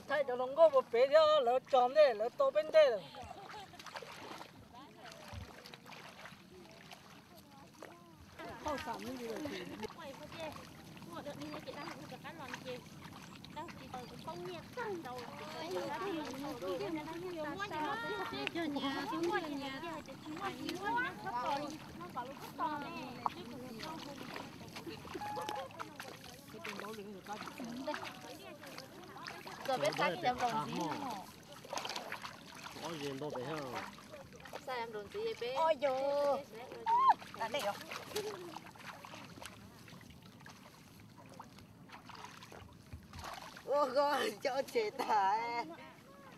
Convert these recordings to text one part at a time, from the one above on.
Thaij cov hluas nkauj puag pem thiab, lawv tso ntej, lawv tau peb ntej lawm. Txawm peb xa kiag cov nplaum ntxiv no. Ob ze ntau pem thiab. Xa cov nplaum ntxiv peb. Ua koj coj tsev tas,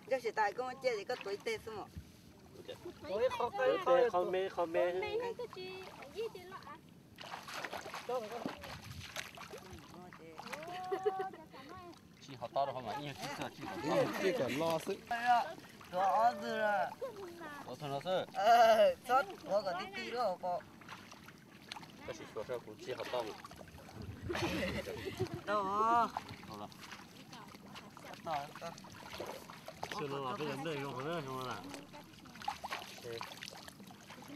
coj tsev tas koj muab ciaj ces koj tuav ib teg xwb mas. Qhov me, qhov me. Tsis hov tob rau qhov mas ib nyuag tsis txawj tsis kom los xwb. Tuav ob tug, tuav tug no xwb. Txhob tuav kom tib tib lub hauv paus. Koj sim xyuas saib kuv tsis hov tob mas. Tau. Xyoo no los peb cov nplej zoo heev na xyoo no na.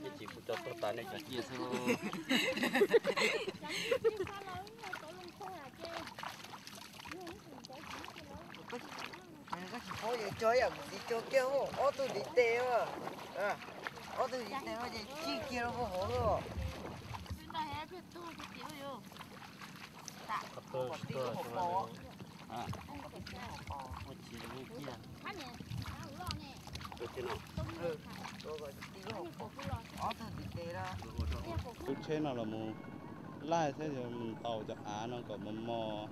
Nej cim kuv cov tuag tas nej cov ciaj xwb. Koj tsis paub ces cog ib yam kuv txiv cog kiag, ob tug ntiv tes, ob tug ntiv tes no ces cig kiag rau puag hauv lawm. Lub tsheb no los mus laij thiab yuav mus ntaus cov av no kom mos mos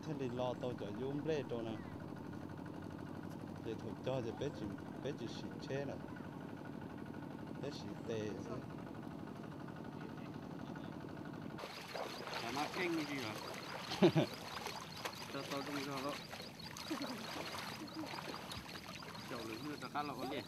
thiaj li lo tau cov yub nplej rau na. Ces thaum cog ces peb tsis siv tsheb lawm, peb siv tes xwb. Cov no kheej li os. Cog tau zoo zog lawm. Caum lwm hnub rov qab los ua liaj.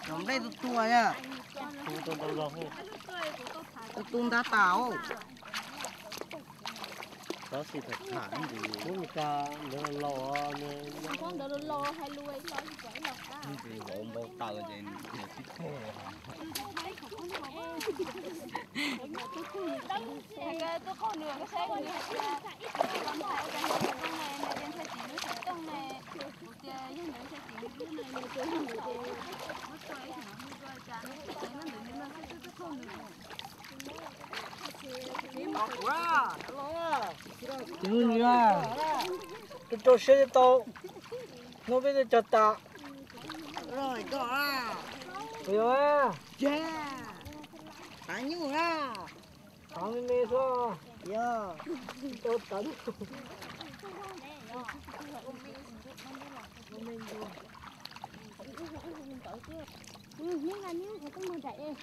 Cov nplej tu tu na. Tu tu ntab tas. Tab sis tham tham ntawd ntawd los los hais lus ib los ib los ib los. Npau taws ces nws tib teg. Tuaj qhov nws saib nws hais tias, los nag ua cas nws tsis tooj ne, nws tias ntshai tsis nws tsis tooj ne. Kuv tias yog ntawd ntshai tsis nws twb ne, nws tias yog ntawd ces muab tso ib xyoo hu tso cas, nws tsis teb nab ntawd nws no xwb twb tuaj qhov nws. Ces hnub nws rau rau siab tau, hnub peb twb cog tas. Yog, tav nyuj na. Tav me me xwb. Yog, tau tav nyuj. Hnub no nws qhov rooj mag daim,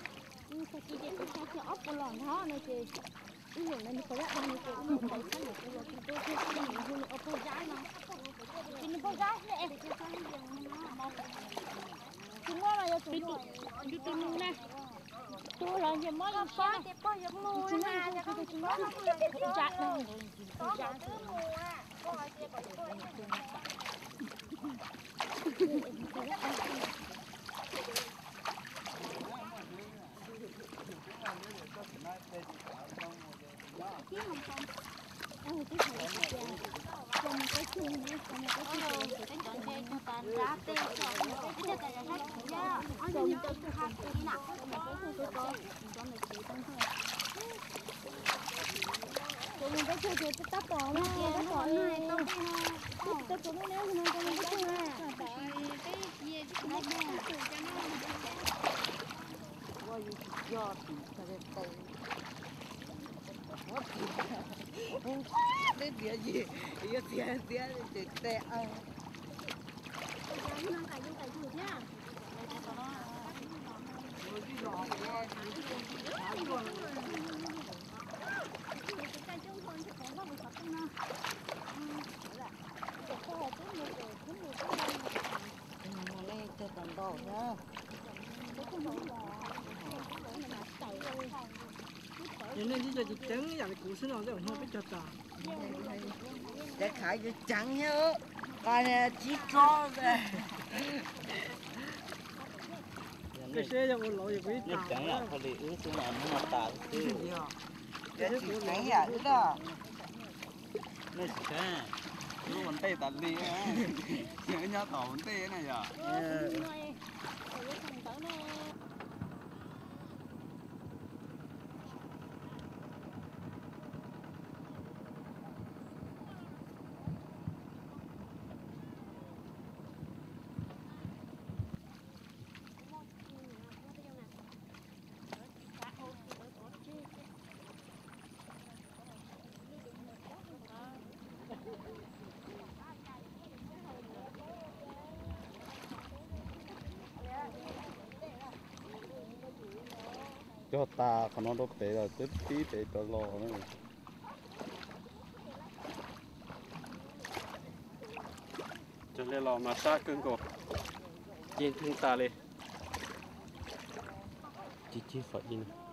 xav kiv ces kuv xav kiag ob puas los ntag no ces, ib yam no nws pos zab dag no ces ib yam tau txhob yam tus los tus tuaj thiab nws hu nws ua pog zab no. Ces nws pog zab xwb es. Tus muaj mas yog tus, tus tus nus na. Tus los yog mob yog siab na. Tus tus tus no, tus zab dag ntawd tus zab. Twb tias yig, yuav txiav tiav ces tes. Yog nej tsis cov ceev ceev yam li kuv xwb no tej zaum no peb cog tas. Cov khav ceev ceev thiab, qos tsib tsob. Koj seb yog ua laus yog kuv ib tag. Cov tsis ceev yam wb na. Nej tsis ceev, wb ua ntej tas li, nyob tom ua ntej na yog. Cog tas qhov no rau pem lawm twb pib pem rov los na. Cog li los mas sab kawg nkaus, ceg ntheev tas li. Cig cig fom ib.